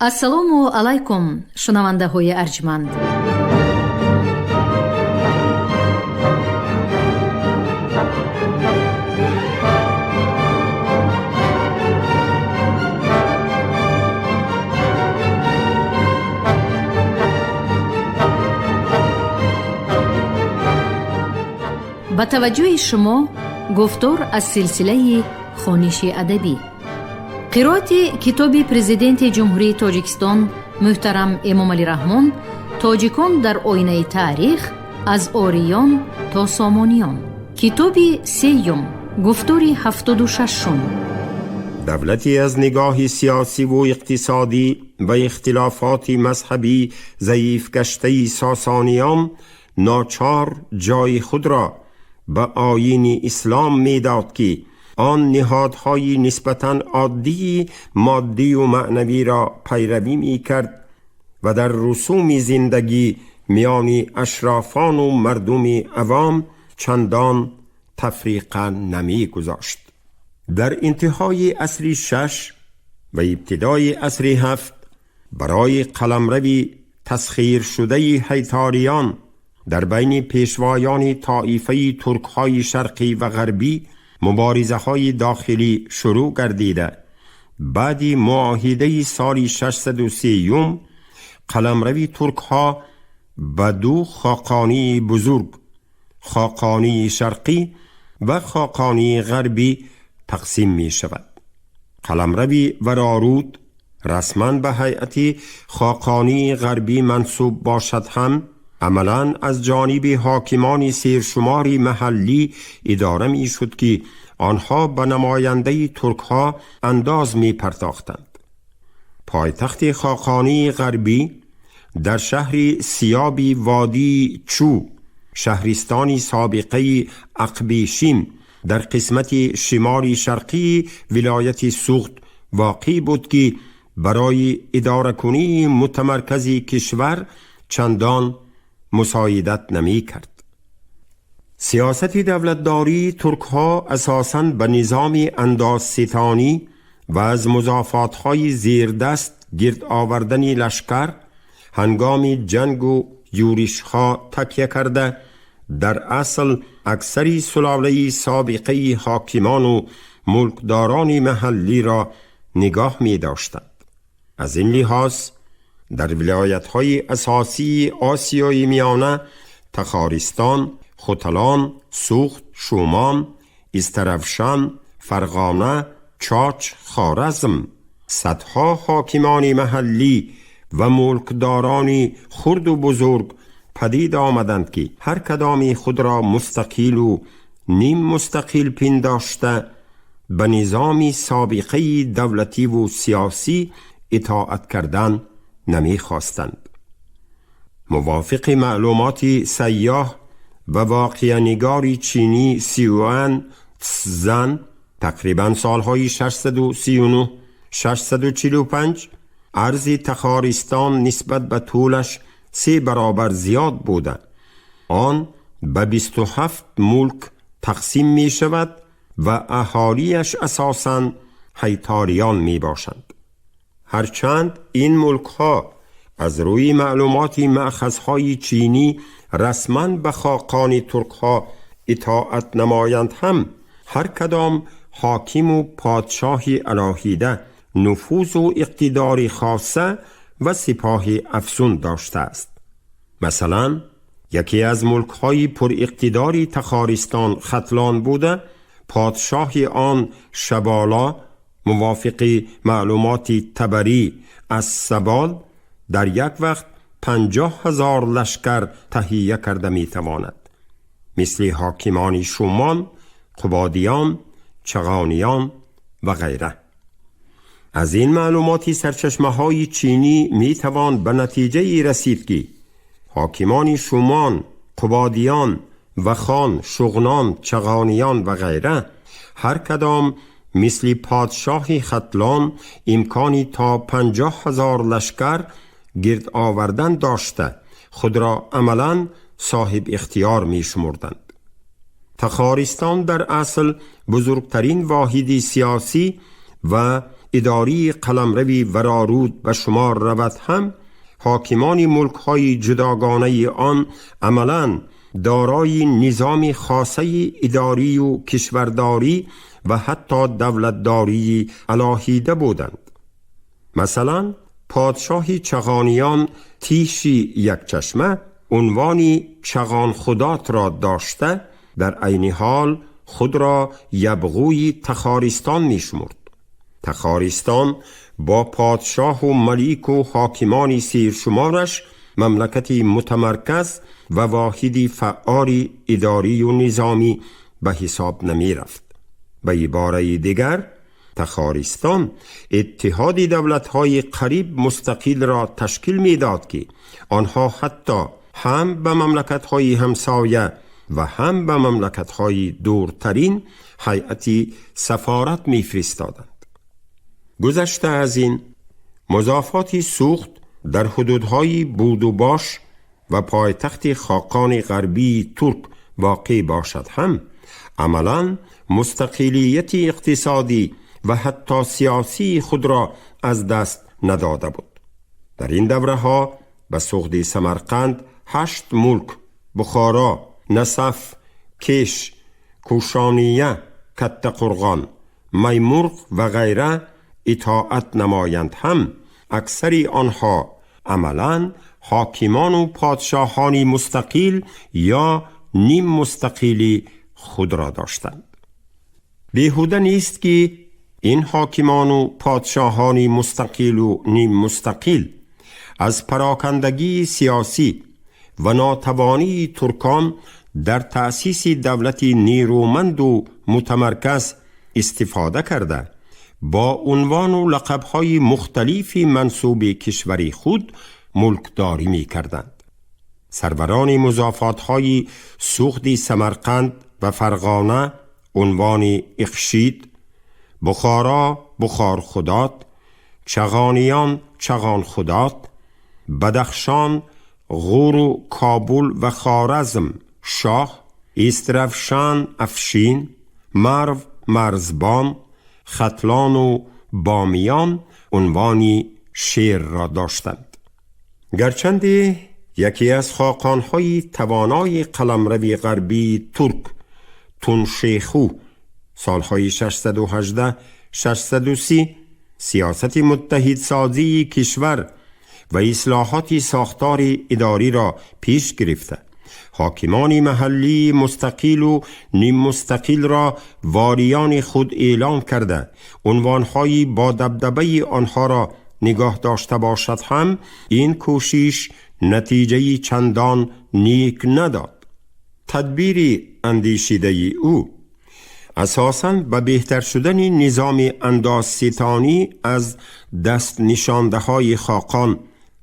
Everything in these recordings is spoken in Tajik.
Ассалому алайкум, шунавандаҳои арҷманд. Ба таваҷҷӯҳи шумо гуфтор аз силсилаи хониши адабӣ. Қироати китоби Президенти Ҷумҳурии Тоҷикистон муҳтарам Эмомалӣ Раҳмон «Тоҷикон дар оинаи таърих: аз ориён то сомониён», китоби сеюм, гуфтори 76-ум. Давлате аз нигоҳи сиёсиву иқтисодӣ ва ихтилофоти мазҳабӣ заиф гаштаи Сосониён ночор ҷои худро ба оини ислом медод, ки он ниҳодҳои нисбатан оддии моддию маънавиро пайравӣ мекард ва дар русуми зиндагӣ миёни ашрофону мардуми авом чандон тафриқа намегузошт. Дар интиҳои асри шаш ва ибтидои асри ҳафт барои қаламрави тасхиршудаи ҳайториён дар байни пешвоёни тоифаи туркҳои шарқӣ ва ғарбӣ муборизаҳои дохилӣ шурӯъ гардида, баъди муоҳидаи соли 603 қаламрави туркҳо ба ду хоқонии бузург, хоқонии шарқӣ ва хоқонии ғарбӣ, тақсим мешавад. Қаламрави Вароруд расман ба ҳайати хоқонии ғарбӣ мансуб бошад ҳам, амалан аз ҷониби ҳокимони сершумори маҳаллӣ идора мешуд, ки онҳо ба намояндаи туркҳо андоз мепардохтанд. Пойтахти хоқонии ғарбӣ дар шаҳри Сиёби водии Чӯ, шаҳристони собиқаи Ақбешим, дар қисмати шимоли шарқии вилояти Суғд воқеъ буд, ки барои идоракунии мутамаркази кишвар чандон мусоидат намекард. Сиёсати давлатдории туркҳо асосан ба низоми андозситонӣ ва аз музофотҳои зердаст гирд овардани лашкар ҳангоми ҷангу юришҳо такя карда, дар асл аксари сулолаи собиқаи ҳокимону мулкдорони маҳаллиро нигоҳ медоштанд. Аз ин лиҳоз дар вилоятҳои асосии Осиёи Миёна, Тахористон, Хуталон, Суғд, Шумон, Истаравшан, Фарғона, Чоч, Хоразм, садҳо ҳокимони маҳаллӣ ва мулкдорони хурду бузург падид омаданд, ки ҳар кадоми худро мустақилу ним мустақил пиндошта, ба низоми собиқаи давлативу сиёсӣ итоат кардан намехостанд. Мувофиқи маълумоти сайёҳ ва воқеанигори чинӣ Сюан Цзан, тақрибан солҳои 639 645 арзи Тахористон нисбат ба тӯлаш се баробар зиёд буда, он ба 27 мулк тақсим мешавад ва аҳолиаш асосан ҳайториён мебошанд. Ҳарчанд ин мулкҳо аз рӯи маълумоти маъхазҳои чинӣ расман ба хоқони туркҳо итоат намоянд ҳам, ҳар кадом ҳокиму подшоҳи алоҳида, нуфузу иқтидори хоса ва сипоҳи афзун доштааст. Масалан, яке аз мулкҳои пуриқтидори Тахористон Хатлон буда, подшоҳи он Шабола мувофиқи маълумоти Табарӣ аз Сабол дар як вақт 50,000 лашкар таҳия карда метавонад, мисли ҳокимони Шумон, Қубодиён, Чағониён ва ғайра. Аз ин маълумоти сарчашмаҳои чинӣ метавон ба натиҷае расид, ки ҳокимони Шумон, Қубодиён ва Хон, Шуғнон, Чағониён ва ғайра ҳар кадом мисли подшоҳи Хатлон имкони то 50,000 лашкар гирд овардан дошта, худро амалан соҳиб ихтиёр мешумурданд. Тахористон дар асл бузургтарин воҳиди сиёсӣ ва اداری قلمروی ورارود به شمار رود هم، حاکمان ملک‌های جداگانه آن عملاً دارای نظام خاصه اداری و کشورداری و حتی دولتداری علاهیده بودند. مثلا پادشاه چغانیان تیشی یک چشمه عنوان چغان خدات را داشته، در عین حال خود را یبغوی تخارستان می شمرد. تخارستان با پادشاه و ملیک و حاکمان سیرشمارش مملکتی متمرکز و واحدی فعال اداری و نظامی به حساب نمی رفت. به عباره دیگر، تخارستان اتحاد دولت‌های قریب مستقل را تشکیل می‌داد که آنها حتی هم به مملکت‌های همسایه و هم به مملکت‌های دورترین هیئت سفارت می‌فرستادند. گذشته از این، مضافات سوخت در حدودهای بود و باش و پایتخت خاقان غربی ترک واقع باشد هم، عملاً مستقلیت اقتصادی و حتی سیاسی خود را از دست نداده بود. در این دوره ها به سغد سمرقند 8 ملک بخارا، نسف، کش، کوشانیه، کتقرغان، میمرغ و غیره اطاعت نمایند هم، اکثری آنها عملاً حاکمان و پادشاهانی مستقل یا نیم مستقلی خود را داشتند. بیهوده نیست که این حاکمان و پادشاهانی مستقل و نیم مستقل از پراکندگی سیاسی و ناتوانی ترکان در تأسیس دولت نیرومند و متمرکز استفاده کرده، با عنوان و لقب‌های مختلف منسوب کشوری خود ملکداری می کردند. سروران مضافات‌های سغد سمرقند و فرغانه عنوان اخشید، بخارا بخار خدات، چغانیان چغان خدات، بدخشان غور و کابل و خوارزم شاه، استرفشان افشین، مرو مرزبان، ختلان و بامیان عنوان شیر را داشتند. گرچند یکی از خاقان‌های توانای قلمرو غربی ترک تونشیخو سالهای 618 630 سیاست متحدسازی کشور و اصلاحات ساختار اداری را پیش گرفته، حاکمان محلی مستقل و نیم مستقل را واریان خود اعلام کرده، عنوان‌های با دبدبه آنها را نگاه داشته باشد هم، این کوشش نتیجه چندان نیک نداد. تدبیر اندیشیده او اساساً به بهتر شدن نظام اندازستانی از دست نشانده های خاقان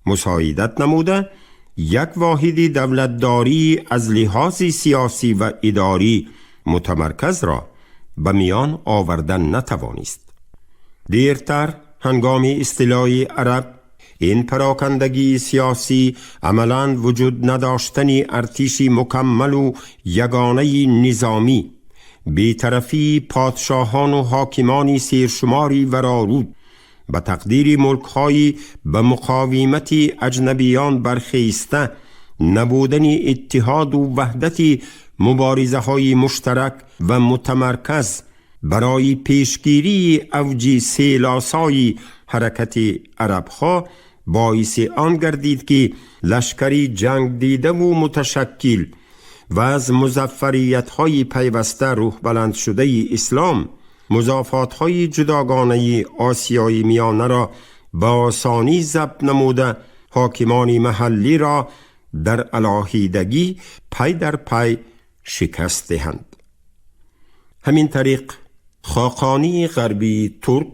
مساعدت نموده، یک واحد دولتداری از لحاظ سیاسی و اداری متمرکز را به میان آوردن نتوانست. دیرتر هنگام استیلای عرب این پراکندگی سیاسی عملاً وجود نداشتن ارتش مکمل و یگانه نظامی، بی‌طرفی پادشاهان و حاکمان سیرشماری ورارود به تقدیر ملک‌های به مقاومت اجنبیان برخیسته، نبودن اتحاد و وحدت مبارزه‌های مشترک و متمرکز برای پیشگیری اوج سیلاسای حرکت عرب‌ها باعث آن گردید که لشکری جنگ دیده و متشکل و از مظفریت‌های پیوسته روح بلند شده اسلام مضافات‌های جداگانه آسیای میانه را با آسانی ضبط نموده، حاکمان محلی را در علاهیدگی پی در پی شکست دهند. همین طریق خاقانی غربی ترک،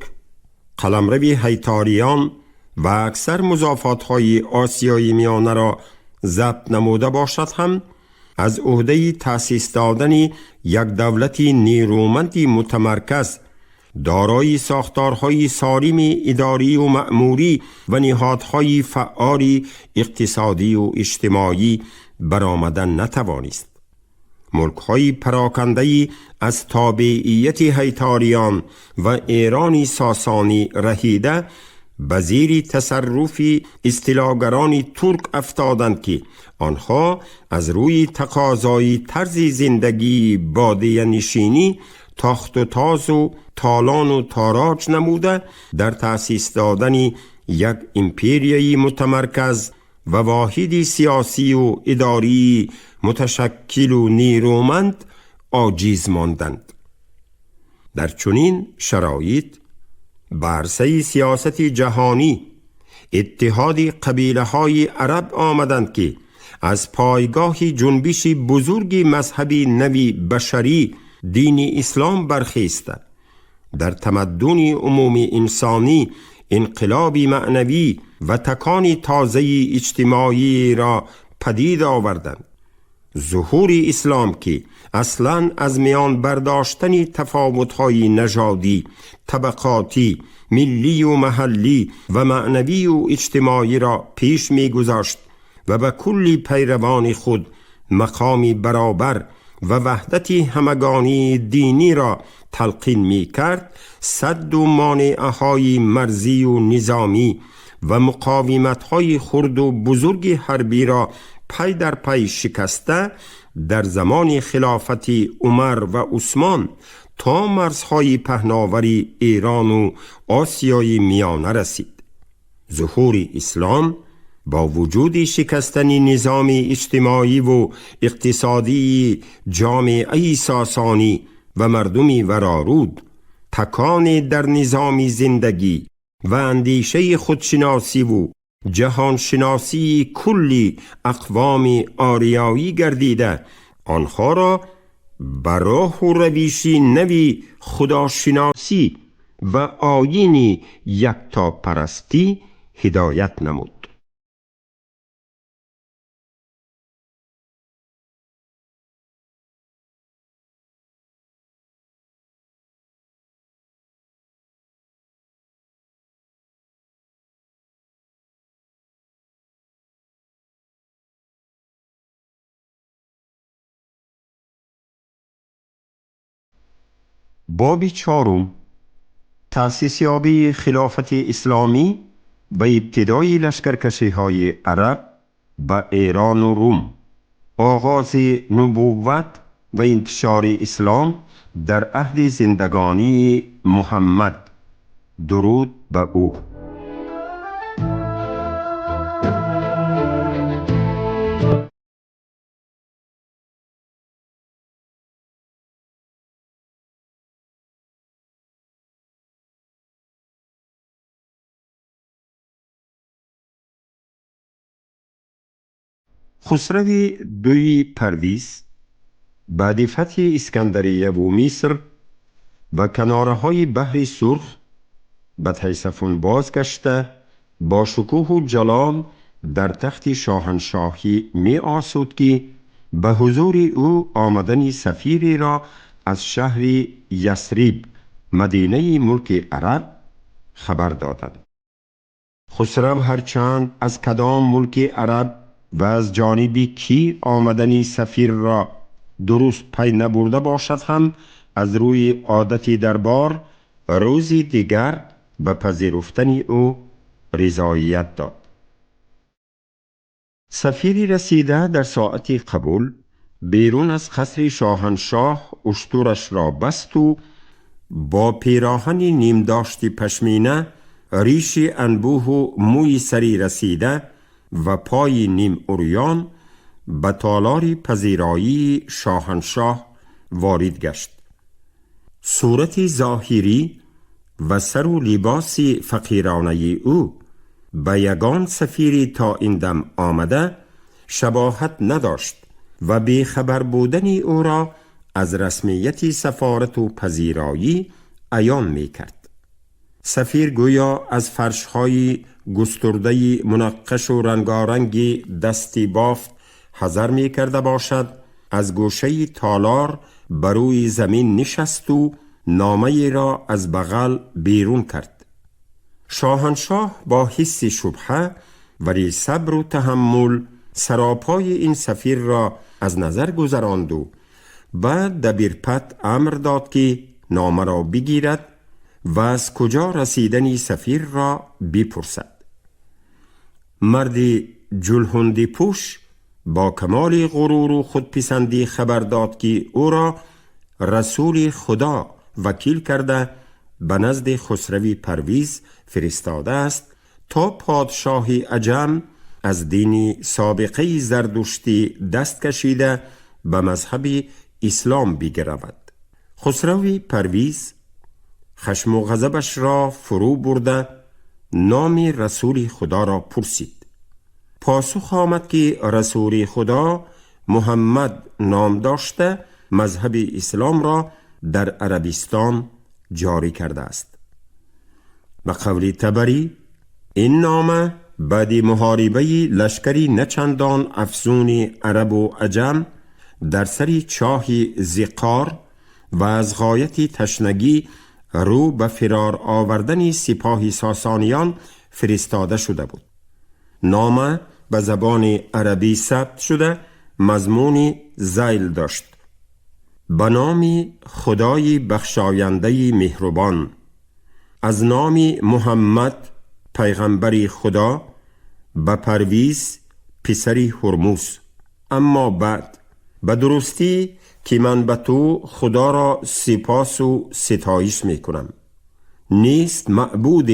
قلمرو هیتاریان و اکثر مضافات‌های آسیای میانه را ضبط نموده باشد هم، از عهده تأسیس دادن یک دولت نیرومند متمرکز دارای ساختارهای سالم اداری و مأموری و نهادهای فعال اقتصادی و اجتماعی برآمدن نتوانست. ملک‌های پراکنده‌ای از تابعیت هیتاریان و ایران ساسانی رهیده به زیر تصرف استیلاگران ترک افتادند که آنها از روی تقاضای طرز زندگی بادیه نشینی تاخت و تاز و تالان و تاراج نموده در تأسیس دادن یک امپریای متمرکز و واحد سیاسی و اداری متشکل و نیرومند عاجز ماندند. در چنین شرایط به عرصه سیاست جهانی اتحاد قبیله های عرب آمدند که از پایگاه جنبش بزرگ مذهبی نوی بشری دین اسلام برخیسته در تمدن عمومی انسانی انقلاب معنوی و تکان تازه اجتماعی را پدید آوردند. ظهور اسلام که اصلاً از میان برداشتن تفاوت‌های نژادی، طبقاتی، ملی و محلی و معنوی و اجتماعی را پیش می‌گذاشت و به کل پیروان خود مقامی برابر و وحدت همگانی دینی را تلقین می‌کرد، سد و مانع‌های مرزی و نظامی و مقاومت‌های خرد و بزرگ حربی را پی در پی شکسته در زمان خلافت عمر و عثمان تا مرزهای پهناور ایران و آسیای میانه رسید. ظهور اسلام با وجود شکستن نظام اجتماعی و اقتصادی جامعه ساسانی و مردمی ورارود، تکان در نظام زندگی و اندیشه خودشناسی و جهانشناسی کلی اقوام آریایی گردیده آنها را به راه و روش نوی خداشناسی و آیین یکتاپرستی هدایت نمود. باب چهارم، تأسیس یابی خلافت اسلامی و ابتدای لشکرکشی های عرب به ایران و روم، آغاز نبوت و انتشار اسلام در عهد زندگانی محمد، درود به او. خسروی دوی پرویز بعد فتح اسکندریه و مصر و کناره های بحر سرخ به تیسفون بازگشته با شکوه و جلال در تخت شاهنشاهی می آسود که به حضور او آمدن سفیری را از شهر یثرب، مدینه ملک عرب، خبر دادند. خسرو هرچند از کدام ملک عرب و از جانب کی آمدن سفیر را درست پی نبرده باشد هم از روی عادت دربار روزی دیگر به پذیرفتن او رضایت داد. سفیری رسیده در ساعت قبول بیرون از قصر شاهنشاه اشترش را بست و با پیراهن نیم داشت پشمینه، ریش انبوه و موی سری رسیده و پای نیم عریان به تالار پذیرایی شاهنشاه وارد گشت. صورت ظاهری و سر و لباس فقیرانه او به یگان سفیری تا این دم آمده شباهت نداشت و بیخبر بودن او را از رسمیت سفارت و پذیرایی عیان می کرد. سفیر گویا از فرش‌های گسترده منقش و رنگارنگ دستی بافت حذر می کرده باشد، از گوشه تالار بر روی زمین نشست و نامه را از بغل بیرون کرد. شاهنشاه با حس شبهه ولی صبر و تحمل سراپای این سفیر را از نظر گذراند و به دبیرپت امر داد که نامه را بگیرد و از کجا رسیدن سفیر را بپرسد. مرد جلهندی پوش با کمال غرور و خودپسندی خبر داد که او را رسول خدا وکیل کرده به نزد خسروی پرویز فرستاده است تا پادشاه عجم از دین سابقه زردشتی دست کشیده به مذهب اسلام بگرود. خسروی پرویز خشم و غضبش را فرو برده نام رسول خدا را پرسید. پاسخ آمد که رسول خدا محمد نام داشته مذهب اسلام را در عربستان جاری کرده است. به قول طبری این نامه بعد محاربه لشکری نچندان افزون عرب و عجم در سر چاه زقار و از غایت تشنگی رو به فرار آوردن سپاه ساسانیان فرستاده شده بود. نامه به زبان عربی ثبت شده مضمون ذیل داشت: به نام خدای بخشاینده مهربان، از نام محمد پیغمبر خدا به پرویز پسر هرمز. اما بعد به درستی که من به تو خدا را سپاس و ستایش می کنم. نیست معبود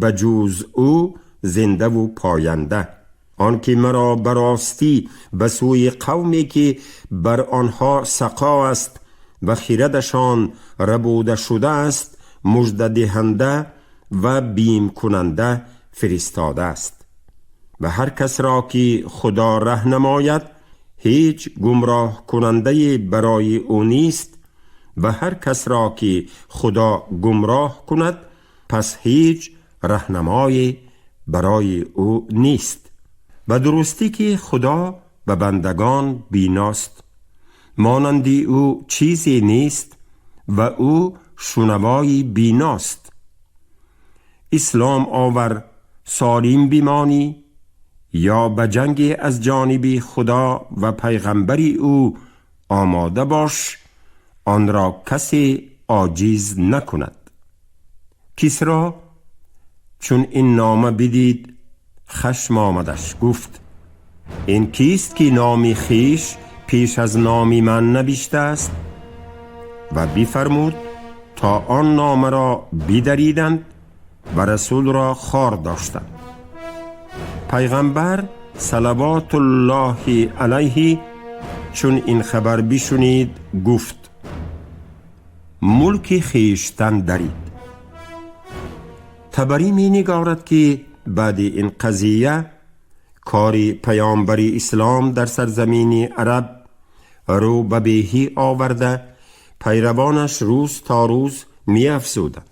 بجز او زنده و پاینده، آنکه مرا براستی به سوی قومی که بر آنها سقا است و خیردشان ربوده شده است مژده دهنده و بیم کننده فرستاده است. و هر کس را که خدا ره نماید هیچ گمراه کننده برای او نیست و هر کس را که خدا گمراه کند پس هیچ رهنمای برای او نیست. و درستی که خدا به بندگان بیناست، مانندی او چیزی نیست و او شنوای بیناست. اسلام آور سالم بمانی یا به جنگ از جانب خدا و پیغمبری او آماده باش، آن را کسی عاجز نکند. کسری چون این نامه بدید خشم آمدش، گفت این کیست که نام خیش پیش از نام من نبیشته است؟ و بفرمود تا آن نامه را بدریدند و رسول را خوار داشتند. پیغمبر صلوات الله علیه چون این خبر بشنید گفت ملک خیشتن درید. طبری می نگارد که بعد این قضیه کار پیامبر اسلام در سرزمین عرب رو به بهی آورده، پیروانش روز تا روز می افزودند.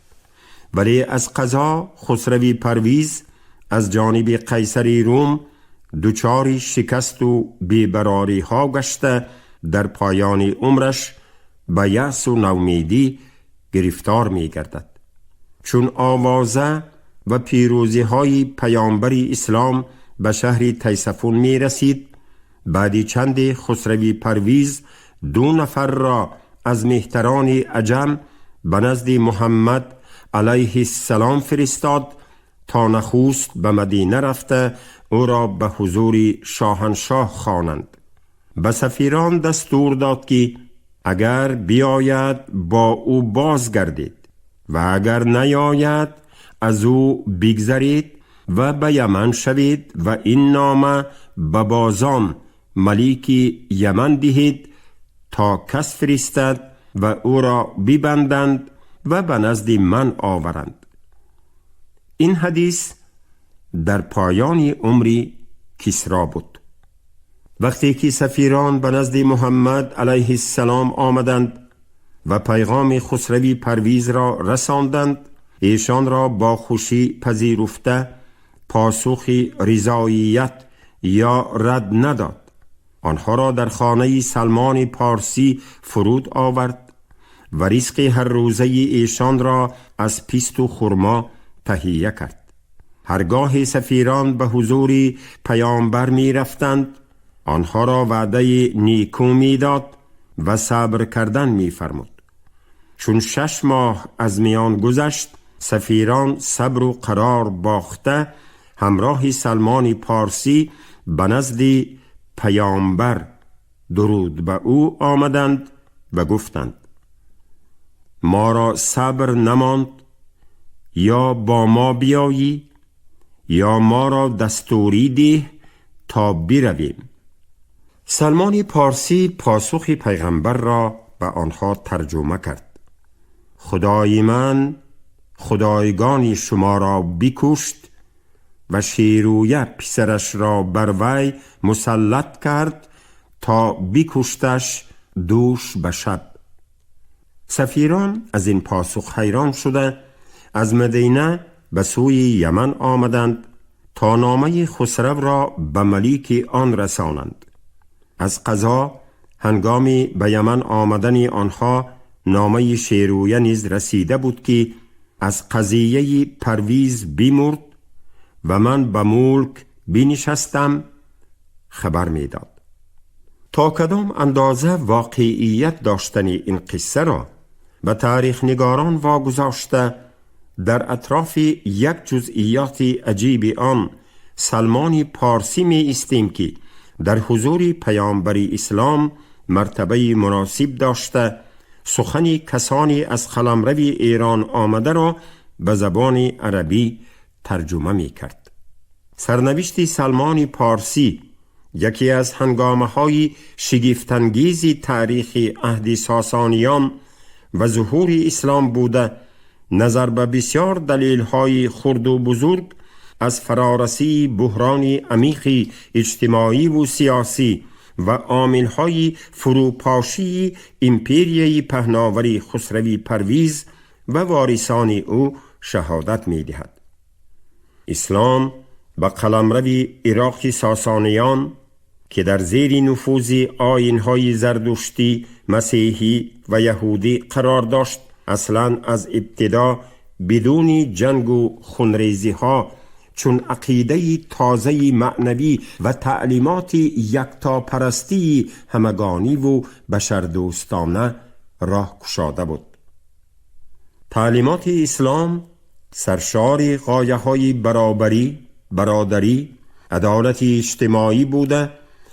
ولی از قضا خسروی پرویز از جانب قیصر روم دچار شکست و بیبراری ها گشته در پایان عمرش به یأس و نومیدی گرفتار می گردد. چون آوازه و پیروزی های پیامبر اسلام به شهر تیسفون می رسید، بعدی چند خسروی پرویز 2 نفر را از مهتران عجم به نزد محمد علیه السلام فرستاد تا نخست به مدینه رفته او را به حضور شاهنشاه خوانند. به سفیران دستور داد که اگر بیاید با او بازگردید و اگر نیاید از او بگذرید و به یمن شوید و این نامه به بازام ملیک یمن دهید تا کس فرستد و او را ببندند و به نزد من آورند. این حدیث در پایان عمر کسری بود. وقتی که سفیران به نزد محمد علیه السلام آمدند و پیغام خسروی پرویز را رساندند، ایشان را با خوشی پذیرفته پاسخ رضاییت یا رد نداد. آنها را در خانه سلمان پارسی فرود آورد و رزق هر روزه ایشان را از پیست و خرما تهیه کرد. هرگاه سفیران به حضور پیامبر می رفتند، آنها را وعده نیکو می داد و صبر کردن می فرمود. چون 6 ماه از میان گذشت، سفیران صبر و قرار باخته همراه سلمان پارسی به نزد پیامبر درود به او آمدند و گفتند: ما را صبر نماند، یا با ما بیایی یا ما را دستوری ده تا برویم. سلمان پارسی پاسخ پیغمبر را به آنها ترجمه کرد: خدای من خدایگان شما را بکشت و شیرویه پسرش را بر وی مسلط کرد تا بکشتش دوش به شب. سفیران از این پاسخ حیران شده از مدینه به سوی یمن آمدند تا نامه خسرو را به ملیک آن رسانند. از قضا هنگام به یمن آمدن آنها نامه شیرویه نیز رسیده بود که از قضیه پرویز بیمرد و من به ملک بنشستم خبر میداد. تا کدام اندازه واقعیت داشتن این قصه را به تاریخ نگاران واگذاشته در اطراف یک جزئیات عجیب آن سلمان پارسی می ایستیم که در حضور پیامبر اسلام مرتبه مناسب داشته سخن کسانی از قلمرو ایران آمده را به زبان عربی ترجمه می کرد. سرنوشت سلمان پارسی یکی از هنگامه های شگفت‌انگیز تاریخ عهد ساسانیان و ظهور اسلام بوده، نظر به بسیار دلیل های خرد و بزرگ از فرارسی بحران عمیق اجتماعی و سیاسی و عامل های فروپاشی امپریای پهناور خسروی پرویز و وارثان او شهادت می دهد. اسلام به قلمرو عراق ساسانیان که در زیر نفوذ آیین‌های زردشتی، مسیحی و یهودی قرار داشت، اصلاً از ابتدا بدون جنگ و خونریزی‌ها چون عقیده تازه معنوی و تعلیمات یکتاپرستی همگانی و بشردوستانه راه گشاده بود. تعلیمات اسلام سرشار غایه‌های برابری، برادری، عدالت اجتماعی بوده،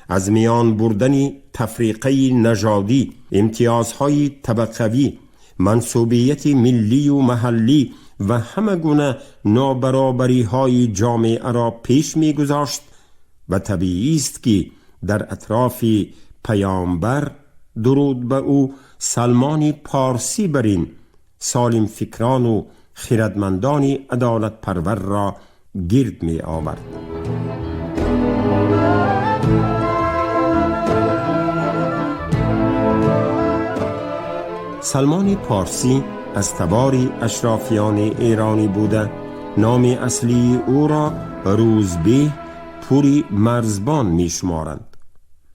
از میان بردن تفریقه نژادی، امتیازهای طبقوی، منصوبیت ملی و محلی و همه گونه نابرابری های جامعه را پیش می گذاشت و طبیعی است که در اطراف پیامبر درود به او سلمان پارسی برین سالم فکران و خردمندان عدالت پرور را گرد می آورد. سلمان پارسی از تبار اشرافیان ایرانی بوده، نام اصلی او را روزبه پوری مرزبان می شمارند.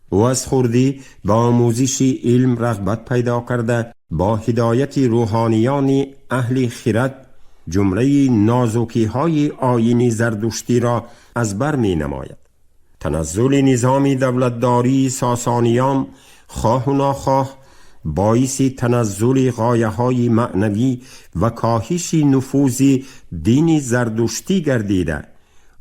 او از خردی با آموزش علم رغبت پیدا کرده، با هدایت روحانیان اهل خرد جمله نازکی های آیین زردشتی را از بر می نماید. تنزل نظام دولتداری ساسانیان خواه و ناخواه باعث تنزل غایه های معنوی و کاهش نفوذ دین زردشتی گردیده،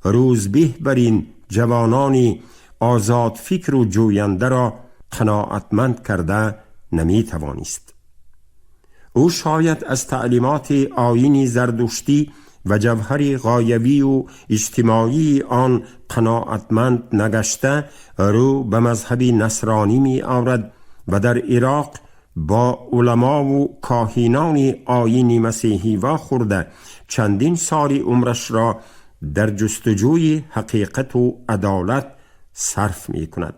روزبه بر این جوانان آزاد فکر و جوینده را قناعتمند کرده نمی توانست. او شاید از تعلیمات آیین زردشتی و جوهر غایوی و اجتماعی آن قناعتمند نگشته رو به مذهب نصرانی می آورد و در عراق با علما و کاهینان آیین مسیحی واخورده چندین سال عمرش را در جستجوی حقیقت و عدالت صرف می کند.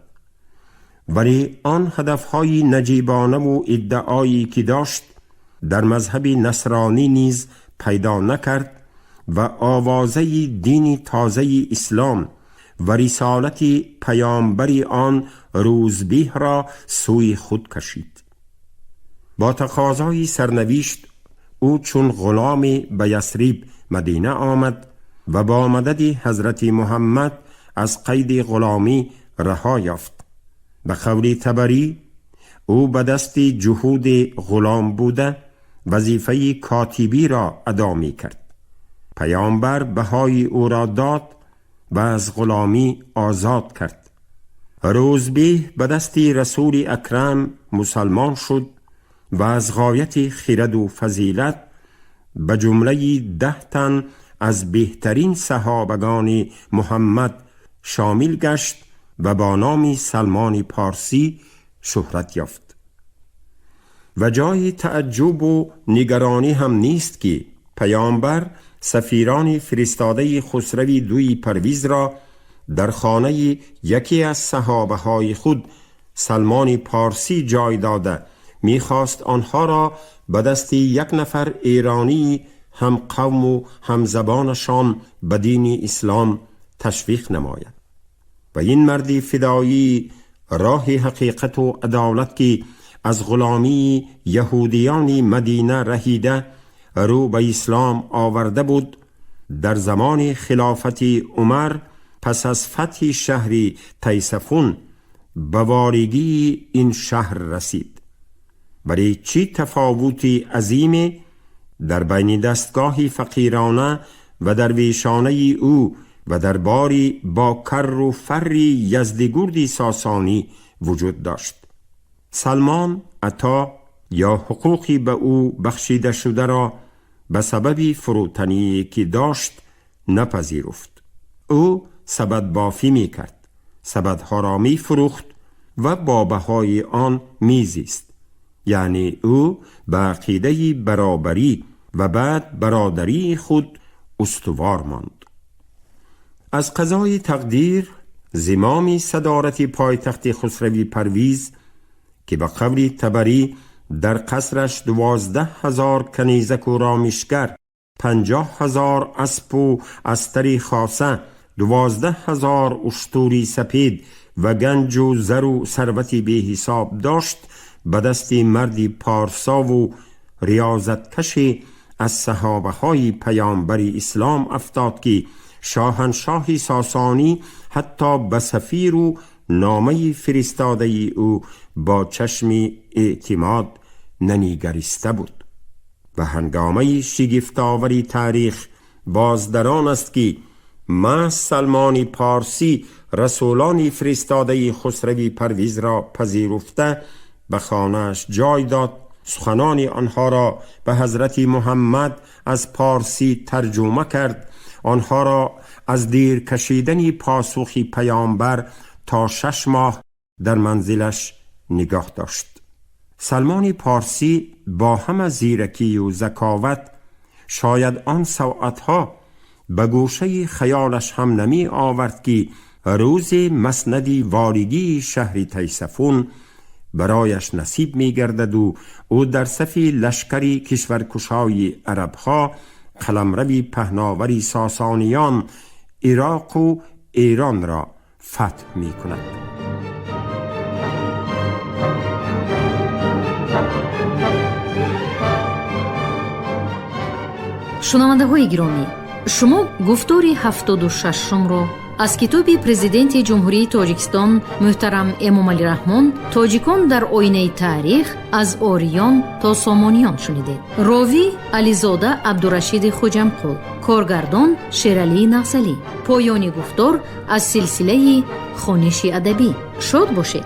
ولی آن هدفهای نجیبانه و ادعایی که داشت در مذهب نصرانی نیز پیدا نکرد و آوازه دین تازه اسلام و رسالت پیامبر آن روزبه را سوی خود کشید. با تقاضای سرنوشت او چون غلام به یثرب مدینه آمد و با مدد حضرت محمد از قید غلامی رها یافت. به قول طبری او به دست جهود غلام بوده وظیفه کاتبی را ادا می کرد. پیامبر بهای او را داد و از غلامی آزاد کرد. روزبه به دست رسول اکرم مسلمان شد و از غایت خرد و فضیلت به جمله 10 تن از بهترین صحابگان محمد شامل گشت و با نام سلمان پارسی شهرت یافت. و جای تعجب و نگرانی هم نیست که پیامبر سفیران فرستاده خسروی دوی پرویز را در خانه یکی از صحابه های خود سلمان پارسی جای داده میخواست آنها را به دست یک نفر ایرانی هم قوم و هم زبانشان به دین اسلام تشویق نماید. و این مرد فدایی راه حقیقت و عدالت که از غلامی یهودیان مدینه رهیده رو به اسلام آورده بود، در زمان خلافت عمر پس از فتح شهر تیسفون به وارگی این شهر رسید. ولی چی تفاوت عظیم در بین دستگاه فقیرانه و درویشانه او و درباری با کر و فر یزدگردی ساسانی وجود داشت. سلمان عطا یا حقوقی به او بخشیده شده را به سبب فروتنی که داشت نپذیرفت. او سبد بافی می کرد، سبدها را می فروخت و با بهای آن می زیست. یعنی او به عقیده برابری و بعد برادری خود استوار ماند. از قضای تقدیر زمام صدارت پایتخت خسروی پرویز که به قول طبری در قصرش 12,000 کنیزک و رامشگر، 50,000 اسب و استر خاصه، 12,000 اشتوری سپید و گنج و زر و ثروت بی حساب داشت، به دست مردی پارسا و ریاضتکش از صحابه های پیامبر اسلام افتاد که شاهنشاه ساسانی حتی به سفیر و نامه فرستاده او با چشم اعتماد ننیگریسته بود. و هنگامه شگفت‌آور تاریخ باز در آن است که محض سلمان پارسی رسولان فرستاده خسروی پرویز را پذیرفته به خانه‌اش جای داد، سخنان آنها را به حضرت محمد از پارسی ترجمه کرد، آنها را از دیر کشیدن پاسخ پیامبر تا 6 ماه در منزلش نگاه داشت. سلمان پارسی با همه زیرکی و ذکاوت شاید آن ساعتها به گوشه خیالش هم نمی آورد که روز مسند والیگی شهر تیسفون برایش نصیب می گردد و او در صف لشکری کشورکشای عربها، قلمروی پهناوری ساسانیان، عراق و ایران را فتح می کند. Шунавандаҳои гиромӣ, шумо гуфтори 76-умро аз китоби президенти Ҷумҳурии Тоҷикистон муҳтарам Эмомалӣ Раҳмон «Тоҷикон дар оинаи таърих аз ориён то сомониён» шунидед. Ровӣ Ализода Абдурашиди Хуҷамқул, коргардон Шералии Нағзалӣ. Поёни гуфтор аз силсилаи хониши адабӣ. Шод бошед.